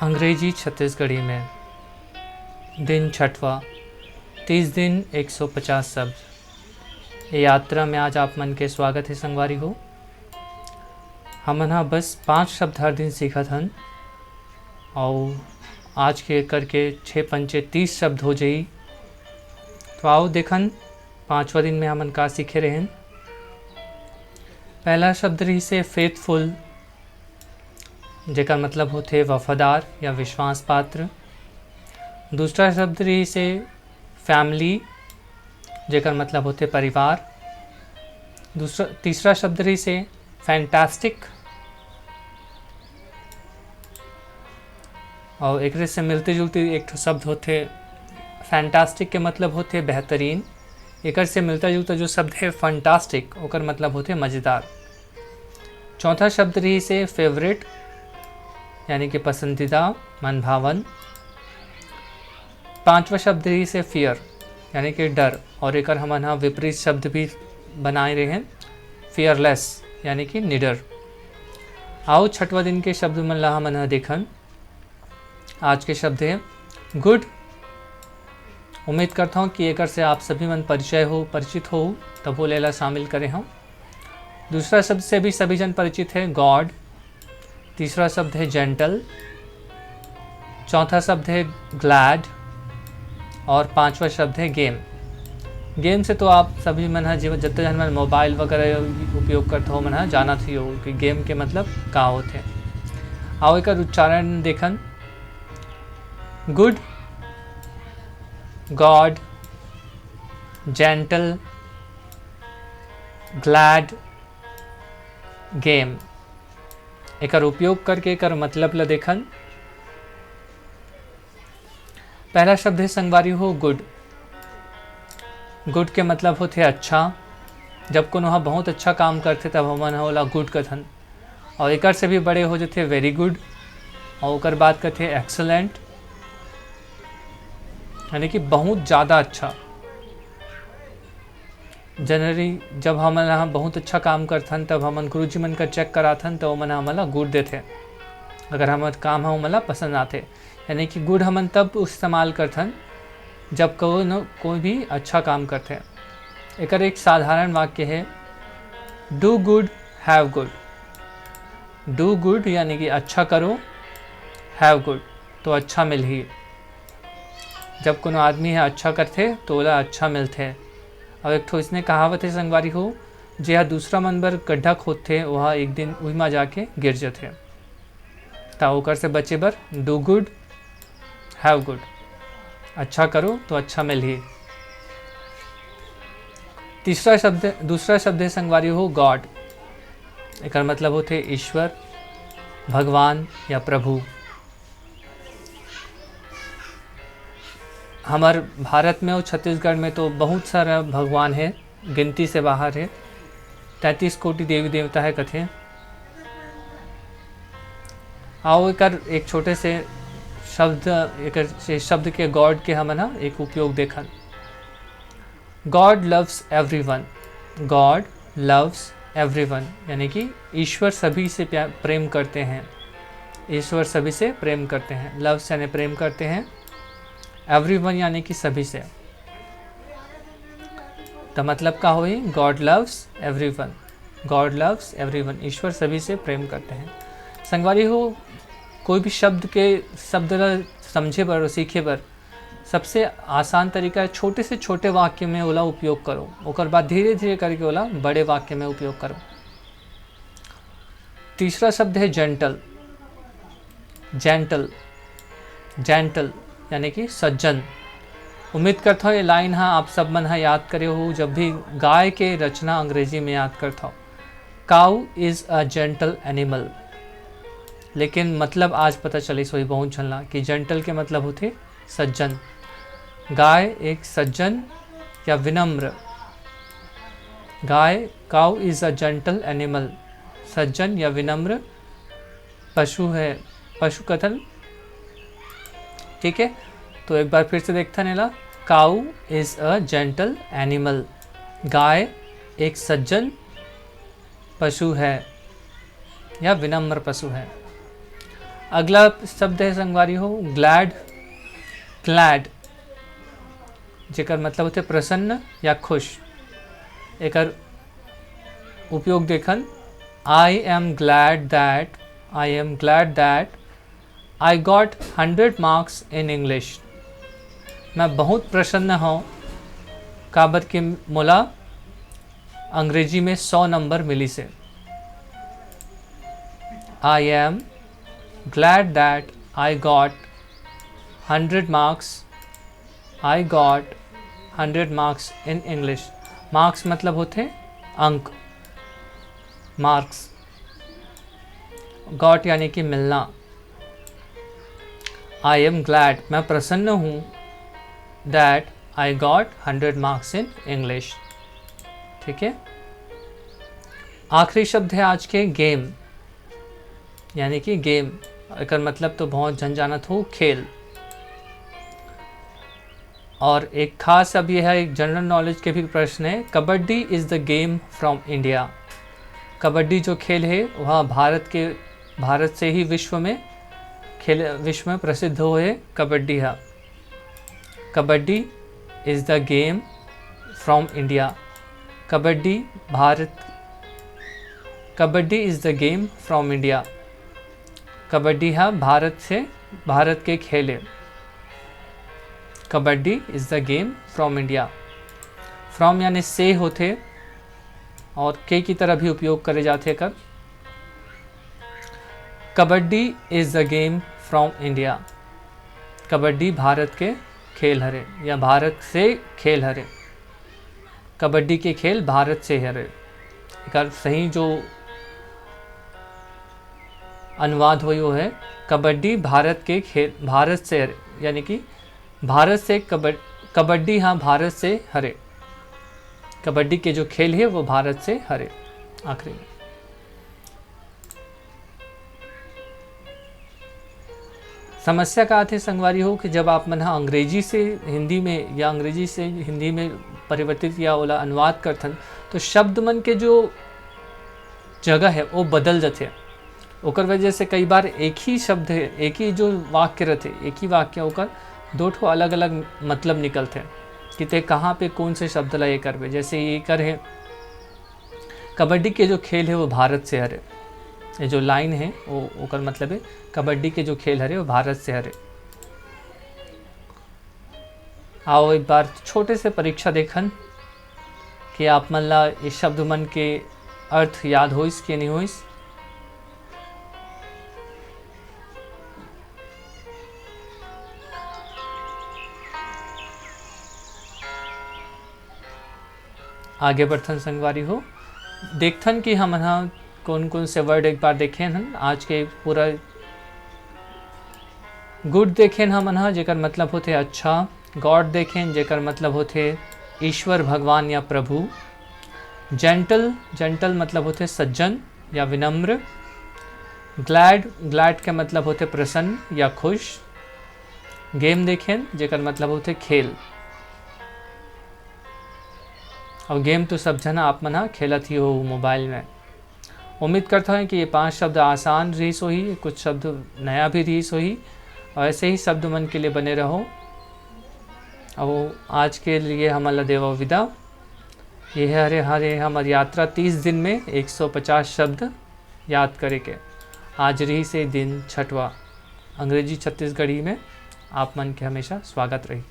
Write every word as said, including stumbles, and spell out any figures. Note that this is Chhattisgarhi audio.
अंग्रेजी छत्तीसगढ़ी में दिन छठवा, तीस दिन एक सौ पचास शब्द। ये यात्रा में आज आप मन के स्वागत है संगवारी हो। हमन ह बस पांच शब्द हर दिन सीखत हन, अउ आज के करके छः पंचे तीस शब्द हो जाई। तो आओ देखन, पांचवा दिन में हमन का सीखे रहेन। पहला शब्द रहिसे फेथफुल, जेकर मतलब होथे वफादार या विश्वास पात्र। दूसरा शब्द रहिसे फैमिली, जेकर मतलब होथे परिवार। दूसरा, तीसरा शब्द रहिसे फैंटास्टिक, अउ एकरे से मिलते जुलते एक ठो शब्द होथे। फैंटास्टिक के मतलब होथे बेहतरीन, एकर से मिलता जुलता जो शब्द है फंटास्टिक, ओकर मतलब होथे मज़ेदार। चौथा शब्द रहिसे फेवरेट, यानी कि पसंदीदा, मनभावन। पांचवा शब्द रहिसे फियर, यानी कि डर, अउ एकर हमन ह विपरीत शब्द भी बनाए रहेन, फियरलेस, यानी कि निडर। आओ छठवा दिन के शब्द मन ला हमन ह देखन। आज के शब्द है गुड। उम्मीद करता हूँ कि एकर से आप सभी मन परिचय हो, परिचित हो, तब वो लेला शामिल करे हो। दूसरा शब्द से भी सभी जन परिचित है, गॉड। तीसरा शब्द है जेंटल। चौथा शब्द है ग्लैड। और पांचवा शब्द है गेम। गेम से तो आप सभी मन ह जीवन, जत्ते जन मन मोबाइल वगैरह उपयोग करत हो, मन ह जानत ही हो कि गेम के मतलब का होथे। आओ एकर उच्चारण देखन। गुड, गॉड, जेंटल, ग्लैड, गेम। एकर उपयोग करके एकर मतलब ल देखन। पहला शब्द है संगवारी हो गुड। गुड के मतलब होथे अच्छा। जब कोनो ह बहुत अच्छा काम करथे तब हमन ह ओला गुड कथन। और एकर से भी बड़े हो जथे वेरी गुड, और ओकर बाद कथे एक्सलेंट, यानी कि बहुत ज़्यादा अच्छा। जनरली जब हमन ह बहुत अच्छा काम करथन तब हमन गुरुजी मन का चेक कराथन, तो ओमन ह हमन ला गुड देथे, अगर हमर काम ह ओमन ला पसंद आथे। यानी कि गुड हमन तब इस्तेमाल करथन जब कोनो कोई भी अच्छा काम करथे। एकर एक साधारण वाक्य है, डू गुड, हैव गुड। डू गुड यानी कि अच्छा करो, हैव गुड तो अच्छा मिलही। जब कोनो आदमी ह अच्छा करथे तो ओला अच्छा मिलथे। अब एक ठो इसने कहावत है संगवारी हो, जे ह दूसरा मन बर गड्ढा खोदथे, ओह एक दिन उही मा जाके गिर जथे। त ओकर से बचे बर डू गुड, हैव गुड, अच्छा करो तो अच्छा मिलही। तीसरा शब्द, दूसरा शब्द है संगवारी हो गॉड। एकर मतलब होथे ईश्वर, भगवान या प्रभु। हमर भारत में और छत्तीसगढ़ में तो बहुत सारा भगवान है, गिनती से बाहर है, तैंतीस कोटि देवी देवता है कथे। आओ एकर एक छोटे से शब्द, एकर से शब्द के गॉड के हमन ह एक उपयोग देखन। God loves everyone. God loves everyone, यानी कि ईश्वर सभी से प्या-, प्रेम करते हैं। ईश्वर सभी से प्रेम करते हैं। लव्स यानी प्रेम करते हैं, एवरीवन यानी कि सभी से। तो मतलब का होही, God loves everyone. God loves everyone, ईश्वर सभी से प्रेम करते हैं। संगवारी हो, कोई भी शब्द के, शब्द ला समझे बर और सीखे बर सबसे आसान तरीका है, छोटे से छोटे वाक्य में ओला उपयोग करो, ओकर बाद धीरे धीरे करके ओला बड़े वाक्य में उपयोग करो। तीसरा शब्द है जेंटल। जेंटल, जेंटल यानी कि सज्जन। उम्मीद करता हूँ ये लाइन हा आप सब मन हा याद करे हो, जब भी गाय के रचना अंग्रेजी में याद करता हो, cow is a gentle animal। लेकिन मतलब आज पता चलिस होही बहुत झन ला कि जेंटल के मतलब होथे सज्जन। गाय एक सज्जन या विनम्र, गाय, cow is a gentle animal, सज्जन या विनम्र पशु है, पशु कथन। ठीक है, तो एक बार फिर से देखथन एला, cow is a gentle animal, गाय एक सज्जन पशु है या विनम्र पशु है। अगला शब्द है संगवारी हो, ग्लैड। ग्लैड, जेकर मतलब होथे प्रसन्न या खुश। एकर उपयोग देखन, I am glad that, I am glad that I got hundred marks in English। मैं बहुत प्रसन्न हूँ, काबर कि मोला अंग्रेजी में सौ नंबर मिलिस हे। I am glad that I got hundred marks, I got hundred marks in English। Marks मतलब होथे अंक, मार्क्स। गॉट यानी कि मिलना। I am glad, मैं प्रसन्न हूँ, that I got hundred marks in English। ठीक है, आखिरी शब्द है आज के, गेम, यानी कि गेम। एकर मतलब तो बहुत झन जानत हो, खेल। और एक खास अब ये है, एक जनरल नॉलेज के भी प्रश्न है, kabaddi is the game from India। Kabaddi जो खेल है, वह भारत के, भारत से ही विश्व में खेल, विश्व में प्रसिद्ध होए कबड्डी है। Kabaddi is the game from India। Kabaddi Bharat, kabaddi is the game from India। Kabaddi हा भारत से, भारत के खेल है। Kabaddi is the game from India। From यानी से होथे और के की तरह भी उपयोग करे जाथे एकर। Kabaddi is the game from India। Kabaddi Bharat के खेल हरे या भारत से खेल हरे। कबड्डी के खेल भारत से हरे। एकर सही जो अनुवाद होई वो है, कबड्डी भारत के खेल, भारत से हरे, यानी कि भारत से कबड-, कबड्डी हा भारत से हरे। कबड्डी के जो खेल है वो भारत से हरे। आखिरी में समस्या का आथे संगवारी हो कि जब आप मन ह अंग्रेजी से हिंदी में या अंग्रेजी से हिंदी में परिवर्तित या ओला अनुवाद करथन, तो शब्द मन के जो जगह है वो बदल जथे। ओकर वजह से कई बार एक ही शब्द है, एक ही जो वाक्य रहथे, एक ही वाक्य ओकर दो ठो अलग-अलग मतलब निकलथे कि ते कहाँ पे कौन से शब्द ला ये करबे। जैसे ये कर है, कबड्डी के जो खेल है वो भारत से हरे। ये जो लाइन है वो ओकर मतलब है कबड्डी के जो खेल हरे वो भारत से हरे। आओ एक बार छोटे से परीक्षा देखन कि आप मन ला ये शब्द मन के अर्थ याद होइस कि नहीं होइस। आगे बढ़थन संगवारी हो, देखथन कि हमन ह कौन कौन से वर्ड एक बार देखेन हन। आज के पूरा गुड देखेन हमन ह, जेकर मतलब होथे अच्छा। गॉड देखेन, जेकर मतलब होथे ईश्वर, भगवान या प्रभु। जेंटल, जेंटल मतलब होथे सज्जन या विनम्र। ग्लैड, ग्लैड के मतलब होथे प्रसन्न या खुश। गेम देखेन, जेकर मतलब होथे खेल। अब गेम तो सब झन आप मन ह खेलत ही हो मोबाइल में। उम्मीद करता हूँ कि ये पांच शब्द आसान रहिस होही, कुछ शब्द नया भी रहिस होही। और ऐसे ही शब्द मन के लिए बने रहो। अब आज के लिए हमन ला देवव विदा। ये हरे, हरे हमर यात्रा तीस दिन में एक सौ पचास शब्द याद करे के। आज रहिस हे दिन छठवा। अंग्रेजी छत्तीसगढ़ी में आप मन के हमेशा स्वागत रही।